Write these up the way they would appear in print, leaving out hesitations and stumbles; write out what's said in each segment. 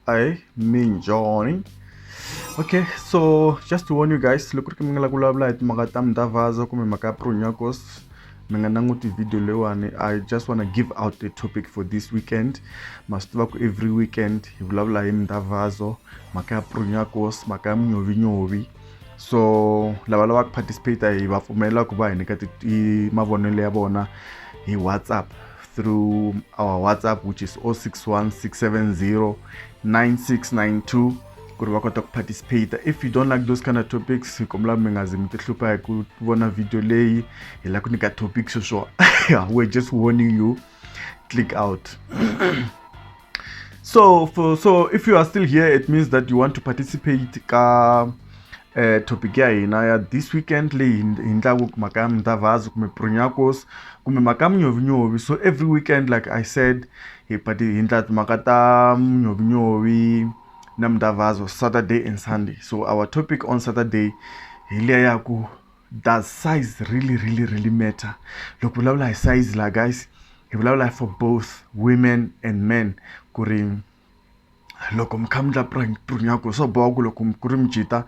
Ahee minjhani? Okay so just to warn you guys loko ku ri ku mi nga lava ku vulavula hi timhaka ta mindhavhazo kumbe mhaka ya Prunyakos mi nga languti video leyiwani I just wanna give out the topic for this weekend ma swi tiva ku every weekend hi vulavula hi mindhavhazo mhaka ya Prunyakos mhaka ya munyovinyovi so lava lavaka participate hi va pfumelela ku va hi nyika mavonelo ya vona hi WhatsApp through our WhatsApp which is 061 670 9692 ku ri va kota ku participate if you don't like those kind of topics hi kombela mi nga zi mi ti hlupha hi ku vona video leyi hi lava ku nyika topic sweswo we're just warning you click out so for so if you are still here it means that you want to participate ka topic ya hina ya this weekend leyi hi ndlaku mhaka ya mindhavhazo kumbe prunyakos kumbe mhaka ya munyovinyovi so every weekend like I said hi hi ndla timhaka ta munyovinyovi na mindhavhazo Saturday and Sunday so our topic on Saturday hi liya ya ku does size really really really matter loko vulavula hi size la guys hi vulavula for both women and men ku ri loko mi kha mi ndla prunyako swo boha ku loko ku ri mijita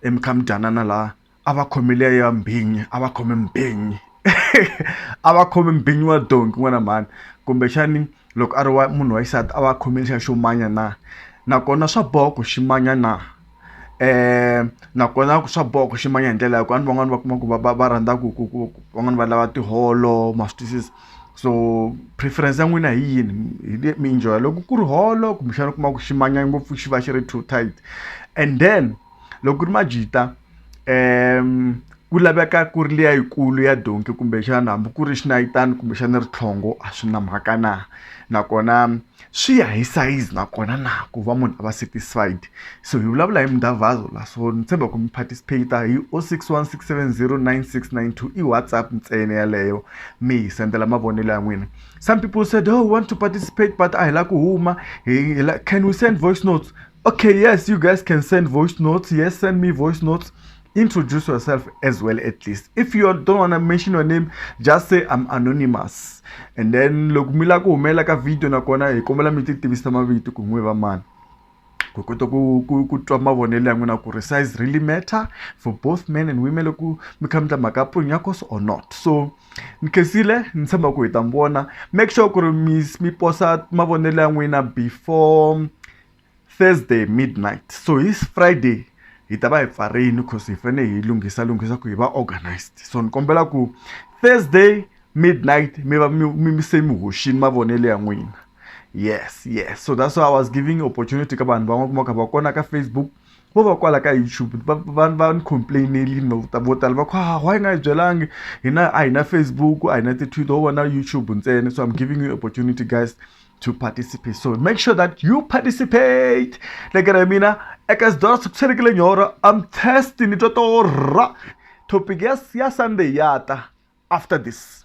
mi kha mi dyanana laha a va khome liya ya mbhinyi a va khome mbhinyi a va khome mbhinyi wa donki n'wana mhani kumbexani loko a ri wa munhu wa xisati a va khome lexiya xo manya na nakona swa boha ku xi manya na nakona swa boha ku xi manya hi ndlela ya ku a ni van'wani va kuma ku va va va rhandza ku ku ku van'wani va lava tiholo ma swi twisisa so preference ya n'wina hi yini hi mi enjoy loko ku ri holo kumbexana u kuma ku xi manya ngopfu xi va xi ri too tight and then loko ku ri majita ku laveka ku ri liya yikulu ya donki kumbexana hambi ku ri xinayitani kumbexana ritlhongo a swi na mhaka na nakona swi ya hi size nakona na ku va munhu a va satisfied so hi vulavula hi mindhavhazo la so ni tshemba ku mi participate hi o 616709692 i WhatsApp ntsena yaleyo mi hi sendela mavonelo ya n'wina some people said oh we want to participate but a hi la ku huma hi la can we send voice notes okay yes you guys can send voice notes yes send me voice notes introduce yourself as well at least if you don't want to mention your name just say I'm anonymous and then loko mi lava ku humelela ka video nakona hi kombela mi ti tivisa mavito ku n'wi va mani ku kota ku ku ku twa mavonelo ya n'wina ku ri size really matter for both men and women loko mi kha mi ndla mhaka prunyakos or not so ni khensile ni tshemba ku hi ta mi vona make sure ku ri mi mi posa mavonelo ya n'wina before Thursday midnight so hi Friday hi ta va hi pfarini cause hi fanele hi lunghisa lunghisa ku hi va organized so ni kombela ku Thursday midnight mi va mi mi se mi hoxini mavonelo ya n'wina yes yes so that's why I was giving opportunity ka vanhu van'wana kuma kha va kona ka Facebook vo va kwala ka YouTube va va va ni complain-elini vo tala va ku ha why nga hi byelangi hina a hi na Facebook a hi na ti-Twitter ho vona YouTube ntsena so I'm giving you opportunity guys to participate so make sure that you participate lekere mina eka sidora sikutshelekile nyora I'm thirsty ni twa torha topic ya ya Sunday ya ta after this.